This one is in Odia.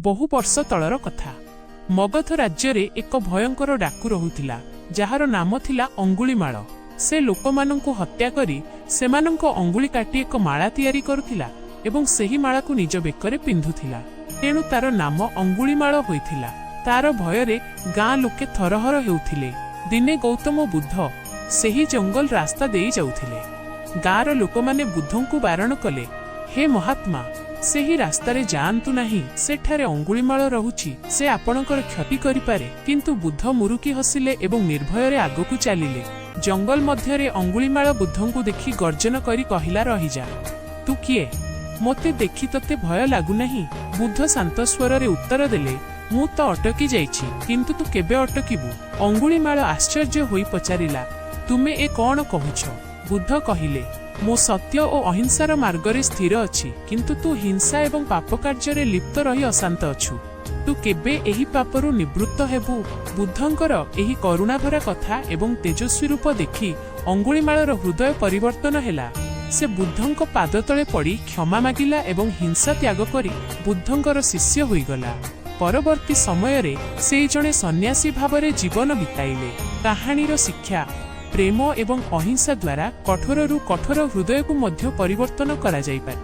ବହୁ ବର୍ଷ ତଳର କଥା। ମଗଧ ରାଜ୍ୟରେ ଏକ ଭୟଙ୍କର ଡାକୁ ରହୁଥିଲା, ଯାହାର ନାମ ଥିଲା ଅଙ୍ଗୁଳିମାଳ। ସେ ଲୋକମାନଙ୍କୁ ହତ୍ୟା କରି ସେମାନଙ୍କ ଅଙ୍ଗୁଳି କାଟି ଏକ ମାଳା ତିଆରି କରୁଥିଲା ଏବଂ ସେହି ମାଳାକୁ ନିଜ ବେକରେ ପିନ୍ଧୁଥିଲା। ତେଣୁ ତାର ନାମ ଅଙ୍ଗୁଳିମାଳ ହୋଇଥିଲା। ତାର ଭୟରେ ଗାଁ ଲୋକେ ଥରହର ହେଉଥିଲେ। ଦିନେ ଗୌତମ ବୁଦ୍ଧ ସେହି ଜଙ୍ଗଲ ରାସ୍ତା ଦେଇ ଯାଉଥିଲେ। ଗାଁର ଲୋକମାନେ ବୁଦ୍ଧଙ୍କୁ ବାରଣ କଲେ, "ହେ ମହାତ୍ମା, ସେହି ରାସ୍ତାରେ ଯାଆନ୍ତୁ ନାହିଁ। ସେଠାରେ ଅଙ୍ଗୁଳିମାଳ ରହୁଛି। ସେ ଆପଣଙ୍କର କ୍ଷତି କରିପାରେ।" କିନ୍ତୁ ବୁଦ୍ଧ ମୁରୁକି ହସିଲେ ଏବଂ ନିର୍ଭୟରେ ଆଗକୁ ଚାଲିଲେ। ଜଙ୍ଗଲ ମଧ୍ୟରେ ଅଙ୍ଗୁଳିମାଳ ବୁଦ୍ଧଙ୍କୁ ଦେଖି ଗର୍ଜନ କରି କହିଲା, "ରହିଯା। ତୁ କିଏ? ମୋତେ ଦେଖି ତତେ ଭୟ ଲାଗୁନାହିଁ?" ବୁଦ୍ଧ ଶାନ୍ତ ସ୍ୱରରେ ଉତ୍ତର ଦେଲେ, "ମୁଁ ତ ଅଟକି ଯାଇଛି, କିନ୍ତୁ ତୁ କେବେ ଅଟକିବୁ?" ଅଙ୍ଗୁଳିମାଳ ଆଶ୍ଚର୍ଯ୍ୟ ହୋଇ ପଚାରିଲା, "ତୁମେ ଏ କଣ କହୁଛ?" ବୁଦ୍ଧ କହିଲେ, "ମୁଁ ସତ୍ୟ ଓ ଅହିଂସାର ମାର୍ଗରେ ସ୍ଥିର ଅଛି, କିନ୍ତୁ ତୁ ହିଂସା ଏବଂ ପାପ କାର୍ଯ୍ୟରେ ଲିପ୍ତ ରହି ଅଶାନ୍ତ ଅଛୁ। ତୁ କେବେ ଏହି ପାପରୁ ନିବୃତ୍ତ ହେବୁ?" ବୁଦ୍ଧଙ୍କର ଏହି କରୁଣାଭରା କଥା ଏବଂ ତେଜସ୍ୱୀ ରୂପ ଦେଖି ଅଙ୍ଗୁଳିମାଳର ହୃଦୟ ପରିବର୍ତ୍ତନ ହେଲା। ସେ ବୁଦ୍ଧଙ୍କ ପାଦ ତଳେ ପଡ଼ି କ୍ଷମା ମାଗିଲା ଏବଂ ହିଂସା ତ୍ୟାଗ କରି ବୁଦ୍ଧଙ୍କର ଶିଷ୍ୟ ହୋଇଗଲା। ପରବର୍ତ୍ତୀ ସମୟରେ ସେ ଜଣେ ସନ୍ନ୍ୟାସୀ ଭାବରେ ଜୀବନ ବିତାଇଲେ। କାହାଣୀର ଶିକ୍ଷା: ପ୍ରେମ ଏବଂ ଅହିଂସା ଦ୍ୱାରା କଠୋରରୁ କଠୋର ହୃଦୟକୁ ମଧ୍ୟ ପରିବର୍ତ୍ତନ କରାଯାଇପାରେ।